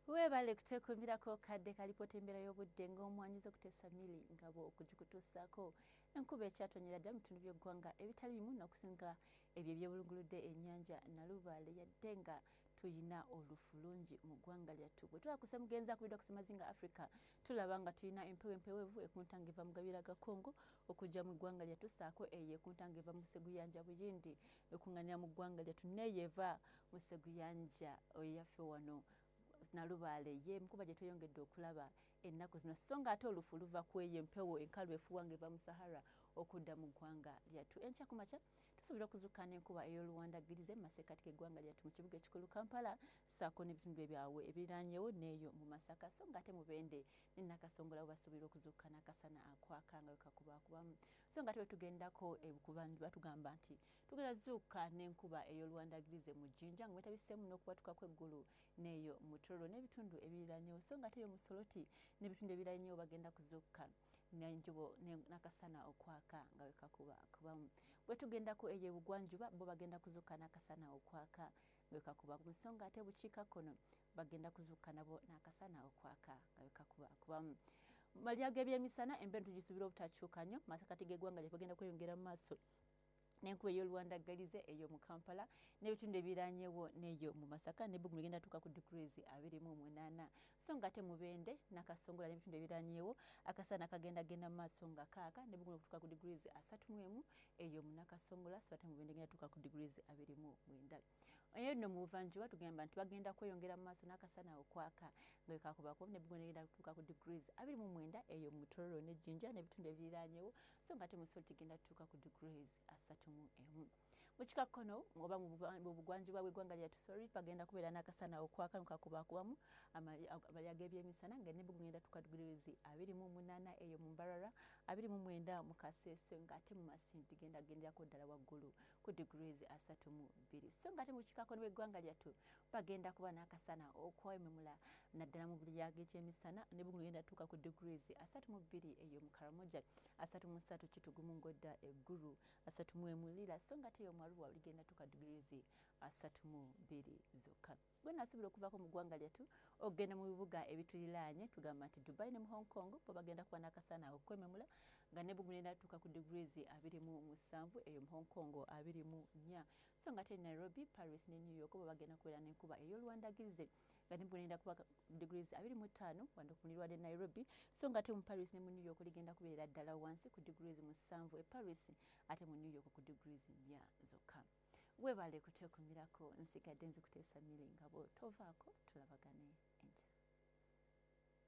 Webale kutwekuumirako kadde kalipota embeera y'obudde ng'omwanyiza okuteesa Milly Ngabo okugikutuusaako. Enkuba ekyatonyera ddala mu bitundu by'eggwanga ebitali bimu n'okusinga ebyo ebyebulunguludde ennyanja Nalubaale, yadde nga tuyina olufu lungi mu ggwanga lyattu. Bwe tulaba mugenzi akubiddwa ku Ssemazinga Africa, tulaba nga tulina empewo empeweevu ekuntanga eva mu gabira ga Congo okujja mu ggwanga lyattu, ssaako eyo ekuntanga eva mu Sseguyanja Buyindi ekuŋŋaanira mu ggwanga lyattu, n'eyo eva mu Sseguyanja eyaffe wano Nalubaale ye nkuba gye tweyongedde okulaba ennaku zino. So nga ate olufu luva ku eyo empewo enkalu efuuwa ng'eva mu Sahara okudda mu ggwanga lyattu. Enkya ku makya tusobola okuzuukuka n'enkuba ey'oluwandagirize mu masekkati g'eggwanga lyattu mu kibuga ekikulu Kampala, ssaako n'ebitundu ebyabwe ebiriraanyewo n'eyo mu Masaka. So nga ate Mubende ne Nakasongola basuubirwa okuzuukuka n'akasana akwaka nga wekakubaakubamu. So nga ate bwe tugendako batugamba nti tugenda zuukuka n'enkuba ey'oluwandagirize mu Jinja nga mwetabiseemu n'okubwatuka kw'eggulu n'eyo mu Tororo n'ebitundu ebiriraanyewo. So nga ate eyo mu Soroti n'ebitundu ebiriraanyewo bagenda kuzuukuka n'enjuba n'akasana okwaka nga wekakubakubamu. Bwe tugendako eyo ebugwanjuba bo bagenda kuzuukuka n'akasana okwaka nga wekakubakubamu. So nga ate bukiikakkono bagenda kuzuukuka nabo n'akasana okwaka nga wekakubakubamu. Malya g'ebyemisana embeera tugisuubira obutakyuka nnyo. Masekati g'eggwanga lye bagenda kweyongera mu maaso n'enkuba ey'oluwandagalize eyo mu Kampala n'ebitundu ebiriraanyewo n'eyo mu Masaka, n'ebbugumu ligenda tuuka ku degrees 28. So nga ate Mubende, Nakasongola n'ebitundu ebiriraanyewo akasana kagenda genda mu maaso nga kaaka, n'ebbugumu okutuuka ku degrees 31 eyo mu Nakasongola. So ate Mubende genda tuuka ku degrees 29. Eyo nno mu buvanjuba tugamba nti bagenda kweyongera mu maaso n'akasana okwaka nga wekakubakuba, n'ebbugumu ligenda kutuuka ku degrees 29 eyo mu Tororo ne Jinja n'ebitundu ebiriraanyewo. So nga ate mu Soroti genda tuuka ku degrees 31. Mu kikakkono oba mu bugwanjuba bw'eggwanga lyattu, sorry, bagenda kubeera n'akasana okwaka nga kakubakubamu amalya g'ebyemisana, nga n'ebbugumu ligenda tuuka degrees 28 eyo mu Mbarara, 29 mu Kasese, ng'ate mu Masindi genda genderako ddala waggulu ku degrees 32. So nga ate mu kikakkono bw'eggwanga lyattu bagenda kuba n'akasana okwememula naddala mu buli g'ekyemisana, n'ebbugumu ligenda tuuka ku degrees 32 eyo mu Karamoja, 33 Kitugumu ng'odda Eggulu, 31 Lira. So nga ate eyo mu Arua ligenda tuuka degrees 32 zokka. Bwe nasuubira okuvaako mu ggwanga lyattu okugenda mu bibuga ebituliraanye, tugamba nti Dubai ne mu Hong Kong bo bagenda kuba n'akasana okwememula nga n'ebbugumu ligenda tuuka ku degrees 27 eyo mu Hong Kong, 24. So nga ate Nairobi, Paris ne New York bo bagenda kubeera n'enkuba ey'oluwandagirize nga n'ebbugumu ligenda kuba degrees 25 wano ku mulirwadde Nairobi. So nga ate mu Paris ne mu New York ligenda kubeera ddala wansi ku degrees 7 e Paris, ate mu New York ku degrees 4 zokka. Weebale kutwekuumirako, nsigadde nzi kuteesa Milly Ngabo. Tovaako, tulabagane.